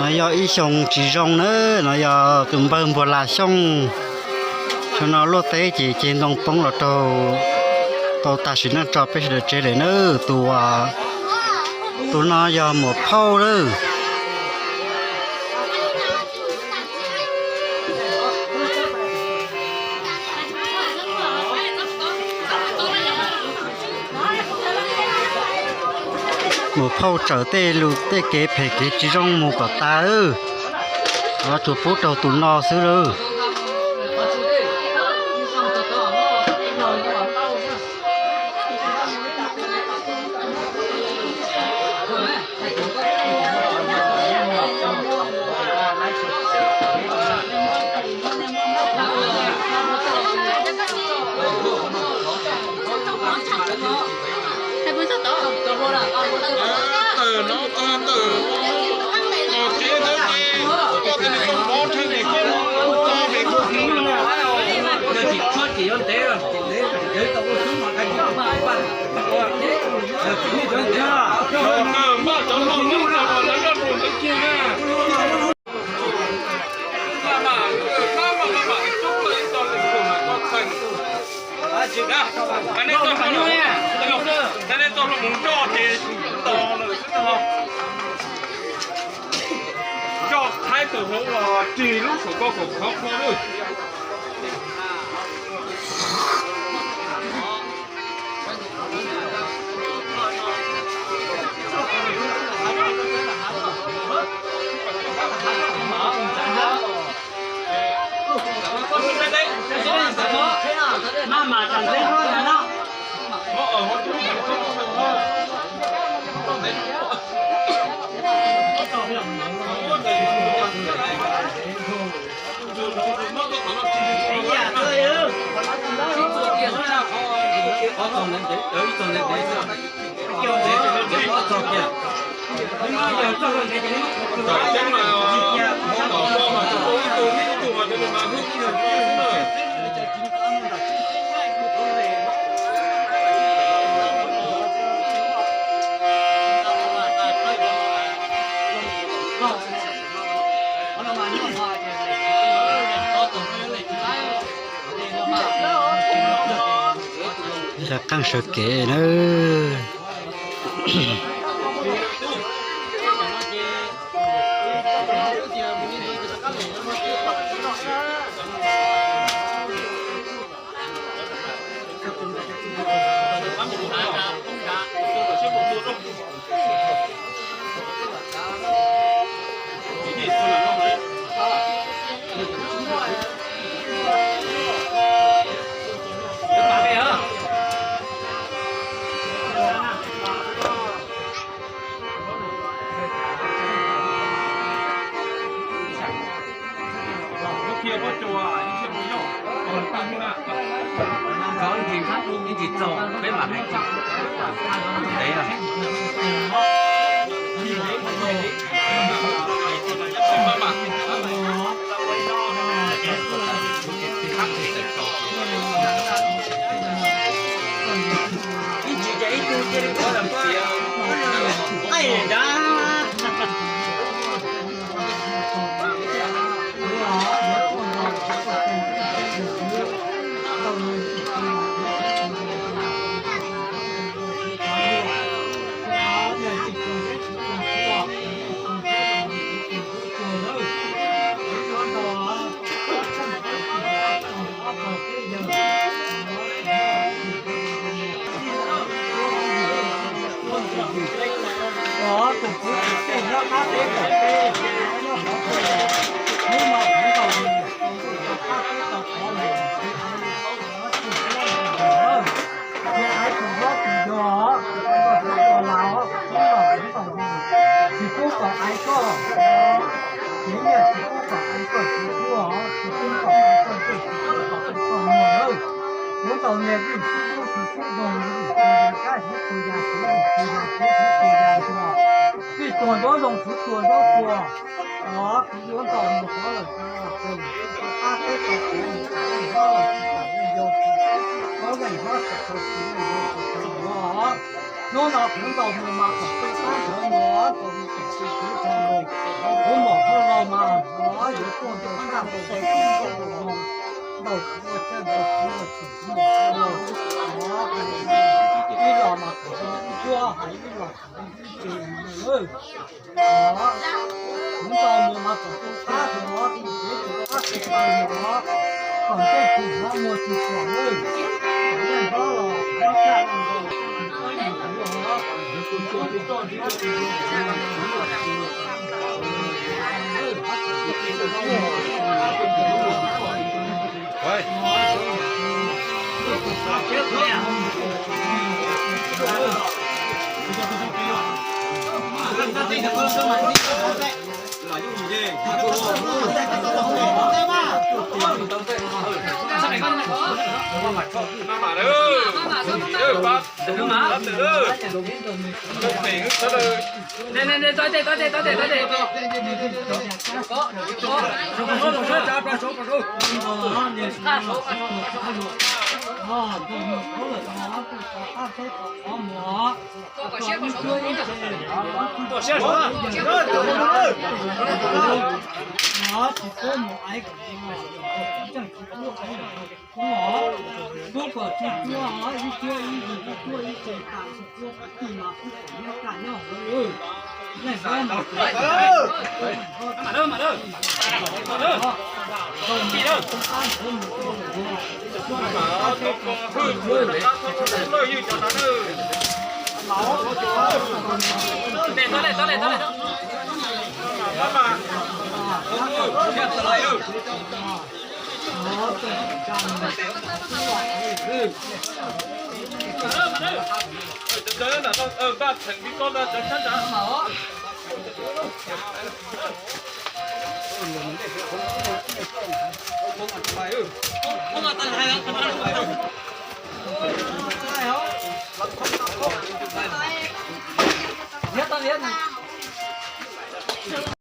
Yog ib xyoo tsis zoo na, no yog tus npawg Npuag Las Xyooj. Xyoo no luaj teb ces ceg ntoo poob los raug tau tag sim neej tso peb sawv daws tseg lawm na. Tus, tus no yog Muam Phauj lawm. Muam Phauj tsaws tej lus tej kev phem kev tsis zoo mus kom tas, tsuas pub rau tus no xwb lawm. Coj thaib tus hauv los rig lub saum koj kom khov kho lawm. Sawv qeej sawv kev na. Tsis pub kom aiv koj, tsis pub kom aiv koj tsis pub, tsis pub kom aiv koj tsis pub kom aiv koj muag lawm. Kuv tau nias vij sib hlub sib hlub doog, vij sib hlub kab sib hlub ya sib hlub ya sib hlub ya ntuag, vij tuag nruab zoo kuv tuag nruab tuag. Kuv yuav ntaus mus qhov lawm, qab teb tau kuv mus qhov leej hlob los tsis tau leej yau, qhov leej hlob tsis tau kuv leej yau tsis tau os. Hnub no kuv ntaus mus mas kom tau tab ntawd mus, tau mus kom tau txog mus, kuv mam hu los mas yuav tuaj ntaus sab ntaus qe mus, ntaus kuv ua caij ntaus kuv ua txim kuv mam hu los, ib los mas kom tau ib cuab hais ib los kom tau ib ce mus lawm. Kuv ntaus mus mas kom tau tab tus no tus kev tus qab tus taw mus, kom tej tus hlob muag tus pom lawm, kom yeej hlob los hlob caj los